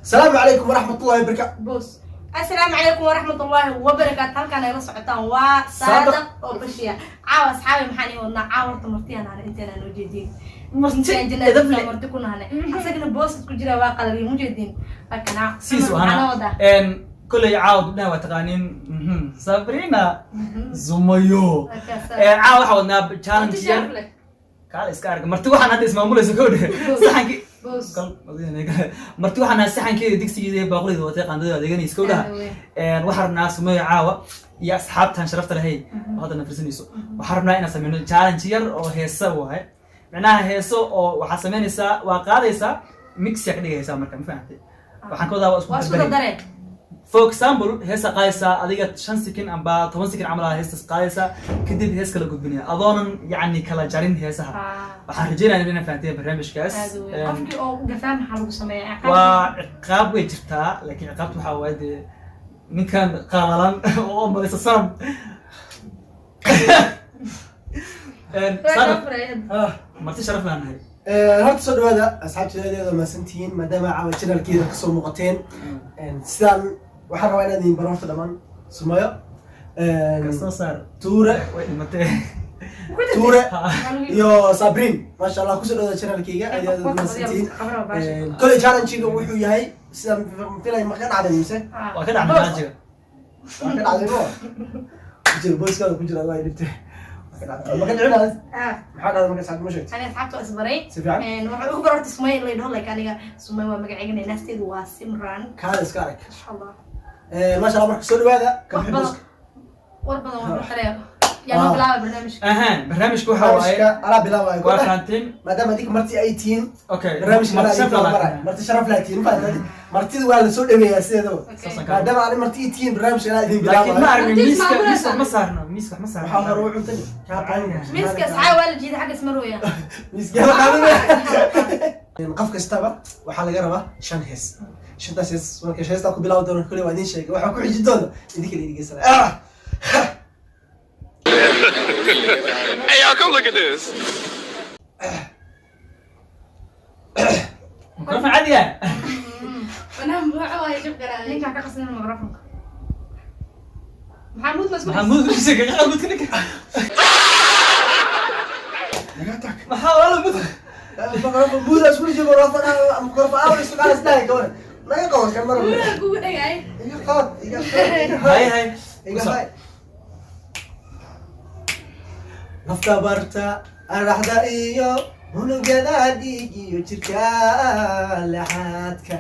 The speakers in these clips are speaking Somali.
Asalaamu calaykum waraxmatullahi wabarakaatu. Boos. Asalaamu calaykum waraxmatullaahi wabarakaatu. Halkaan ayla socotaan waa Saadaq. Saadaq oo Bashiya. Caawa, asxaabi, maxaan ii wadnaa caawa? Horta martiyaan ana intaan noo jeedin. Marti Intaan edab leh. marti ku nahne, asagana boosad ku jira, waa qalaliyo mujeedin halkana. Siis maxaa wahana wadaa? Kolley caawa gabdhaha waa taqaaniin, Sabrina Zumayo. Caawa waxaa wadnaa challenge yar. Sharaf leh. Kaala iska arga marti, waxaan hadda ismaamulaysa kowdhe saxankii. Boos. Marti waxaan nahay saxankeeda, digsigeeda iyo baaquligeeda watay, qaandada adeeganaysa kowdhaha. Waxaan rabnaa Sumayo caawa iyo asxaabtan sharafta lahay oo hadda na firsanayso, waxaan rabnaa inaan sameyno challenge yar oo heesa waaye. Micnaha heeso oo waxaa samaynaysaa, waa qaadaysaa, mixia ka dhigaysaa. Marka ma fahantay waxaan ka wadaa? Waa isku Waa isku dardarey. dardareen. For example, heesa qaadaysaa adiga 5 second amba 10 second camal aa heestas qaadaysaa, kadib hees kala gudbinaya adoonan yacni kala jarin heesaha. Waxaan rajeynaya inaan fahanteen barnaamijkaas. Aad weyn. Qofkii oo gafaa maxaa lagu sameeyaa? Waa ciqaab, way jirtaa, laakiin ciqaabta waxaa waaye dee ninkan qaalalan oo malaysa sanam. Saadaq, marti sharaf baan nahay. Horta soo dhawaada, asxaabteeda, mahadsantihiin maadaama caawa channelkeeda kasoo muuqateen. Sidaan waxaan rabaa inaad idin baro horta dhammaan Sumayo, Kasoo saar. Tuure. Way dhimatee. Tuure iyo Sabrin, maasha Allah, kusoo dhawaada channelkeyga, aad iyo aad aad mahadsantihiin. Koley challenge-ga wuxuu yahay sidaan filay, ma ka dhacday mise? Waa ka dhacnay challenge-ga. Waa ka dhacday, ma ku jira booskaada ku jira, waa dhibtay. Waa ka dhacday, ma ka dhicin? Maxaa dhacday marka saad ma sheegtay? Ani asxaabta waa isbaray. Si fiican. Waxay ugu bararta Sumay la dhaho, like aniga Sumay waa magacayga, naasteedu waa Simran. Kaada iska arag. Insha Allah. Maasha Allah, marka soo dhawaada ka Wax bixi badan booska. War badan wax ma xareeyo. Yaa noo bilaaba barnaamijka? Ahaan, barnaamijka waxa waaye Barnaamijka alaa bilaabaayo. Waa fahanteen. Maadaama adinka marti ay tihiin, okay, barnaamijka marti alaa sharaf idin laa. maray, marti sharaf laa tihiin, fahanteen? Martida waa la soo dhaweeyaa sideedaba. Okay. Maadaama ani marti ay tihiin, barnaamijka alaa idin Laakiin ma bilaabaayo. aragni Marti miiska. ismaamulaysa. Miiska ma saarno, miiska wax ma Waxaa hore saarno. u cuntay kaa qaadan. Miiska asxaab waa la jiiday, xagga ismarooya. Miiska la qaadanaya. Qof kastaba waxaa laga rabaa shan hees. Shantaas hees marka heestaa ku bilaabi doono, kule waa idin sheegay, waxaa ku xiji doona idinka la dhegeysanaya. Hey, y'all, come look at this. Mikrofon caadi ah. Ninkaa ka qasnay microfonka, maxaa muud ma isku Maxaa muud usheegay? Kaga muudka ninka. Naga tag. Maxaa walaalo muud? Muuda isku jiro, mikrofon aa isku qalas dhahay, gabar naga qabo kan mar. Iga qaad, iga qaad, iga. Hay hay. Iga hay. Nafta barta araxda iyo unugyada dhiig iyo jirka laxaadka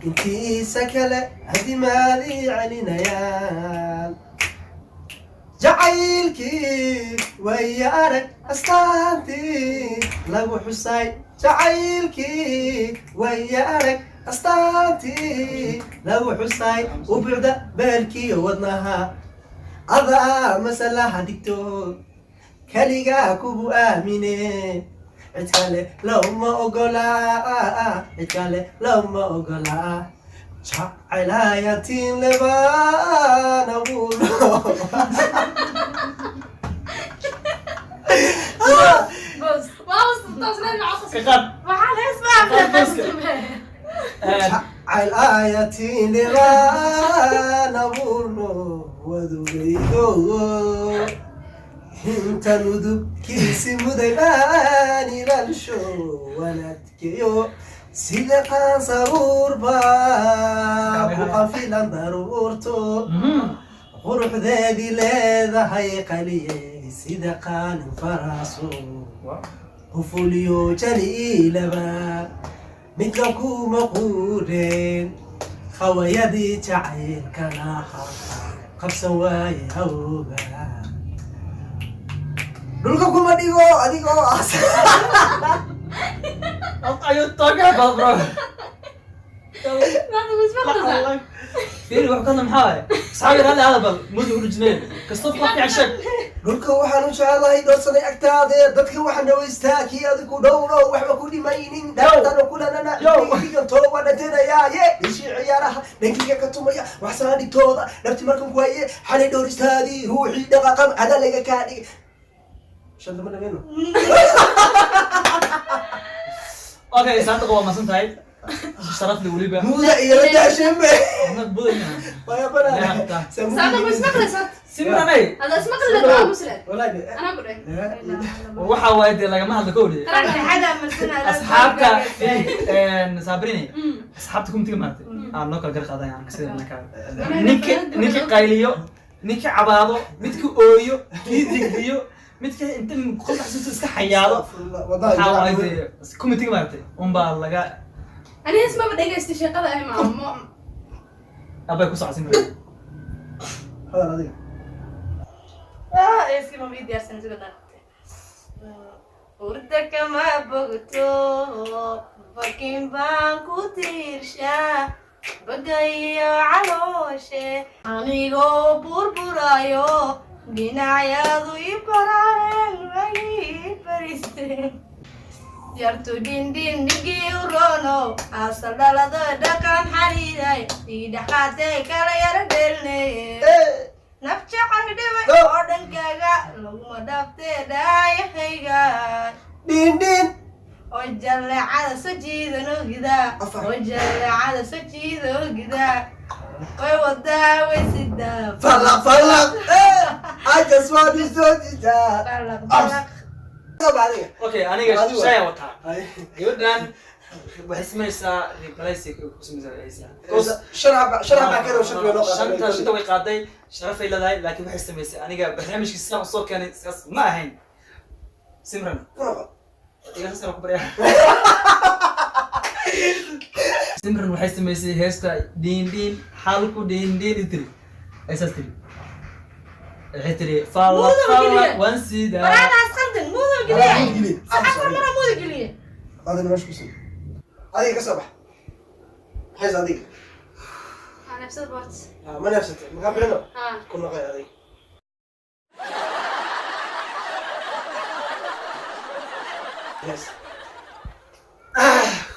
intiisa kale hadimaadi celinayaan. Jacaylkii way arag astaantii lagu xusay, jacaylkii way arag astaantii lagu xusay ubucda beelkiyo wadnaha, adaa masalaha dhigto, kaligaa kugu aamine, cid kale looma ogola, cid kale looma ogola, jacaylayatiin lebaan abuuro. Boos. Ka qaad. Waxaa hees ma Jacayl ayatiin lebaan abuurno wadugaydo intan udubkiisi muday baan ilaalsho wanaadkeyo sida qaansaruurba ku qafilan daruurto, quruxdeedii leedahay qaliye sida qaalin faraaso, qufuliyo jaliilaba midna kuma quureen, khawayadii jacaylkana qabsan waaye hawga, dhulka kuma dhigo adigoo as. What are you talking about, bro? Fiiri, wax ka hadla maxaa waaye? Asxaabi, raalli ahaada, bal muud ugu dhijineen kastoo qof fiican sheeg. Dhulka waxaan u jecelahay doorsaday agtaade, dadka waxaan dhawaystaa kii adigu dhowro, waxba ku dhimaynin dhaantano kulanana dhigantoo waa dhatenayaa ye dhishii ciyaaraha dhankiga ka tumaya waxsana dhigtooda dhabti markan ku haye xalay dhowristaadii ruuxii dhaqaqam ada laga kaa dhigay shanta ma dhameyno. Okay, saanta waa masan tahay. Sharaf leh weliba. Muuda iyo la daashembe. Ana budayna. Waya banaa. Saada ma ismaqlaysaa? Simranay. Hada ismaqli lahayd waa aamusleed. Walahi. Anaa ku dhahay. Waxa waaye dee lagama hadlo kowdhe. Asxaabta Sabrine, asxaabta kumtiga maartay aan noo kala gar qaadanaya anka sida markaa ninka qayliyo, ninka cabaado, midka ooyo, kii digdiyo, midka inta qofka xasuusto iska xayaado. Waxaa waaye dee kumitiga maartay unbaa laga Ani hees maba dhegaysta shaqada ay maamo. Abay ku socodsin. Hadal adiga. Heeskii maba ii diyaarsan sida dhaafte. Hurda kama bogto, bakin baan ku tiirshaa, bagayo calooshe, anigoo burburayo, dhinacyadu i barareen, way ii baristeen. Yartu dhindhin dhigii u rono, asal dhalado dhaqan xariiray, dhiidhaxaatee kala yara dhelneye. Naf jecel dhibay oo dhankaaga laguma dhaaftee dhaayahayga. Dhin dhin. Oo jalleecada soo jiidan ogida, oo jalleecada soo jiida ogida, way wadaa way sidaa. Falaq falaq. I just want to so. Balaq balaq. Adiga. Okay, aniga Adiga. shaya wataa. Gabadhan waxay samaysaa replace ku samaysaa. Sharaf sharaf baa keenay shaqo loo Shanta shanta way qaaday, sharafay leedahay, laakiin waxay samaysay aniga barnaamijkii sidaan usoo keenay sidaas ma ahayn. Simran, iga sasana ku baryaa. Simran waxay samaysay heesta dhiin dhiin xalku dhiin dhiin i tiri, ay saas tiri, waxay tiri falla Muuda falla geliye. waan sidaa. Baraadaas qaldan muuda geliye, afar mara muuda geliye. Adiga meesha ku sii. Adiga ka soo bax. Hees adiga. Nafsad bort. Ma neefsatay? Makaa bixino? Ku noqoy adiga. Hees.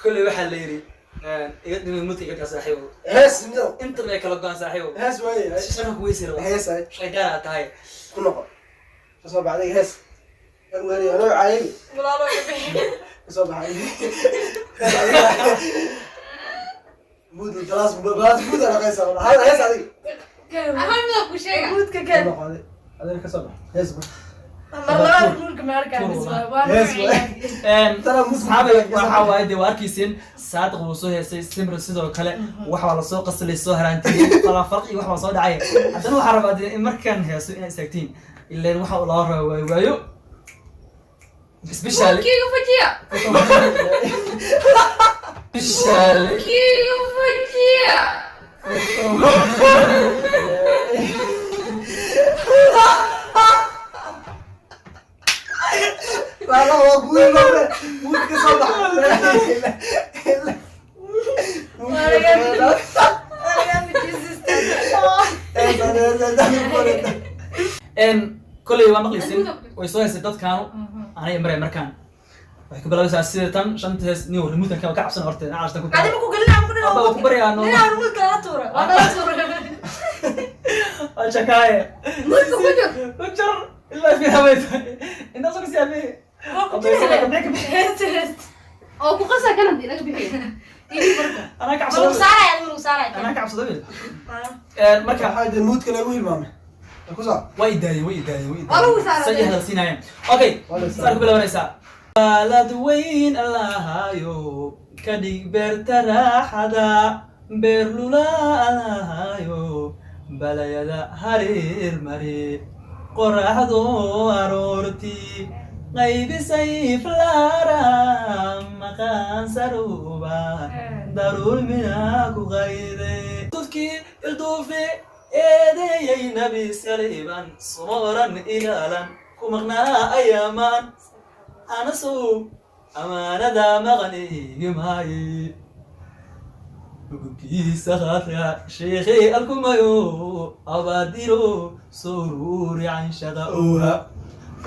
Kolley waxaa la yidhi iga dhimay mudka iga kaa saaxiibo. Hees midow. Inta bay kala go'an saaxiibo. Hees waaye. Shaqo kuweysi raba. Hees ay. Shaydaan aad tahay. Ku noqo. Ka soo bax adiga hees. Weli anoo caayay. Walaalo iga bixi. Ka soo baxay. Hees adiga. Muud galaas galaas muud ana qeysa. Hada hees adiga. Ahaan mida ku sheega muudka Ku kan. noqo adiga. Adiga ka soo bax. Hees ba. Mar labaad muudka ma arkaan bis waa. Hees waay. Tana muud. Asxaabay, waxa waaye dee waa arkayseen Saadiq wuu soo heesay, Simran sidoo kale wax waa lasoo qaslay, soo haraantiyey, falafalq iyo wax baa soo dhacay. Haddana waxaa rabaa dee in markaan heeso inaad istaagtiin ileen waxa uu loo raba waayo waayo especially Muudkiiga fajiya. Especially Muudkiiga fajiya. Lala waa kuwii hore. Muud ka soo bax. Waa laga fajiyay. Kolley waa maqlaysin, way soo heesay dadkaanu anay maray. Markaan waxay ku bilaabaysaa sida tan shanta hees nin remote ka cabsan horta nacashtan ku Adi ma ku gelina ku Abba, waa ku baryaa, no. Nina remote la tuura. Waa la tuura. Waa shakaaye. Muudka ku jir. Ku jar ilaa fi habayt intaasoo kasi abe. Waa ku jira. Oo ku qasa kana dii laga bixiyo. Ini barka. Anaa ka Ma lagu cabsado. saaraya, ma lagu saaraya. Anaa ka cabsado bil marka. Waxaa jira muudka lagu hilmaamay. Ku soo. Way idaayeen, way idaayeen, way Waa lagu saaray. Say hadal siinaayeen. Okay. Waa lagu saaray. Saan ku bilaabanaysaa: Baalad weyn allahayo ka dhig beerta raaxada, beer lula allahayo, balayada hareer mari, qoraxdo aroorti qaybisay flaara maqaan saruba daruur mina ku qayde dadkii ilduufe eedeeyay nabi saliiban suma oran ilaalan ku maqnaa ayaamaan anasow amaanada maqan igimaaye hugubkiisa khatra sheekhay alkumayo abaadiro soo ruuri canshaqa. Oha.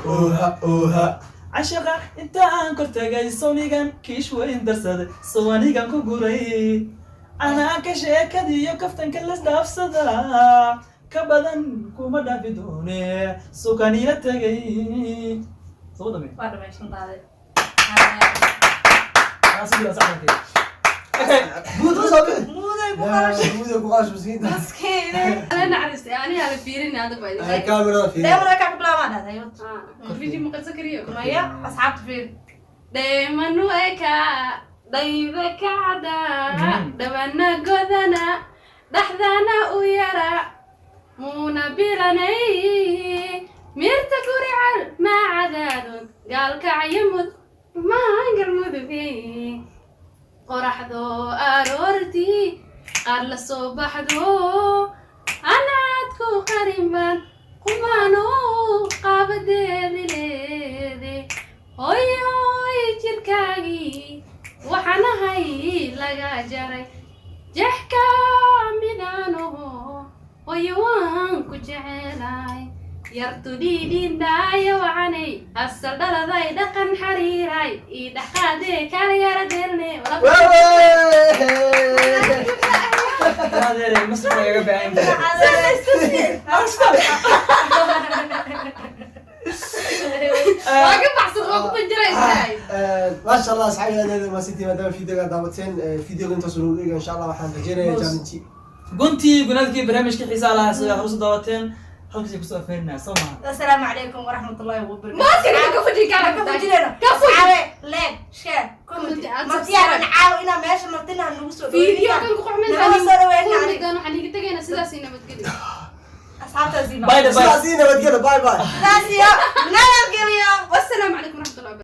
Oha oha. Canshaqa inta aan kor tagay sawnigan kiish weyn darsaday, sawanigan ku guray anaanka sheekadiyo kaftanka lasdhaafsadaa ka badan kuma dhaafi doone sukanila tegay soo dhame. Waa dhamaysan tahay. Anaa si bila saxankay. Okay. Buud ka soo bixi. Muuday ku qalashay. Muuday ku qalashay miskiinta. Maskiine. Ala naxariistay, aniga la fiirin adag baa idin. Kaamirada fiiri. Dheemana kaa ku bilaabaan dhahday. Video ma qadsan kariyo. Maya, asxaabta fiir. Dheemanu eka, dhayda kacda, dhabana godana, dhaxdana u yara, muuna bilanay, mirta gurical ma cadaadun, gaalkacyo mud, maangal mudugay. Qoraxdo aroortii, qaar la soo baxdo, anaad ku qarinban, qumaano qaabadeedi leede. Hooyoy jirkaagii, waxaanahay laga jaray, jexka midaanoho, hooyo waan ku jecelahay. Yartu dhiidhiindhaayo wacanay, asal dhaladay dhaqan xariiray, ii dhaqaadee kala yara deelne. Wewe! Adeer, masrax lagaga baahan yahay. Waa ka baxsan, waa ku banjaraysaa. Maasha Allah, asxaabi, adeeda maasintii maadaama videoga daawateen, videoga intaas nagu eega. Insha Allah waxaan rajeynayaa challenge. Guntii gunaadkii barnaamijka xiisaha lahaa sida hore usoo daawateen, halkaasay kusoo afeerinaa, soo maha? Asalaamu calaykum waraxmatullaahi wabarakaatu. Maaska ka fujin kara. Ka fujinayna. Ka fuji. Asxaabe, like, share, comment. Comment and Martiyaanan subscribe. caawa inaa meesha martina nagu soo Video dhaweynayaan. kan ku qormeen. Nala soo dhaweynayaan. Kulmi doon, waxaan iiga tegaynaa sidaas iyo nabadgelyo. Asxaabtaasi. Bye bye. Sidaas ii nabadgelyo, bye bye. Sidaas iyo nabadgelyo. Wassalaamu calaykum waraxmatullahi wabarakatu.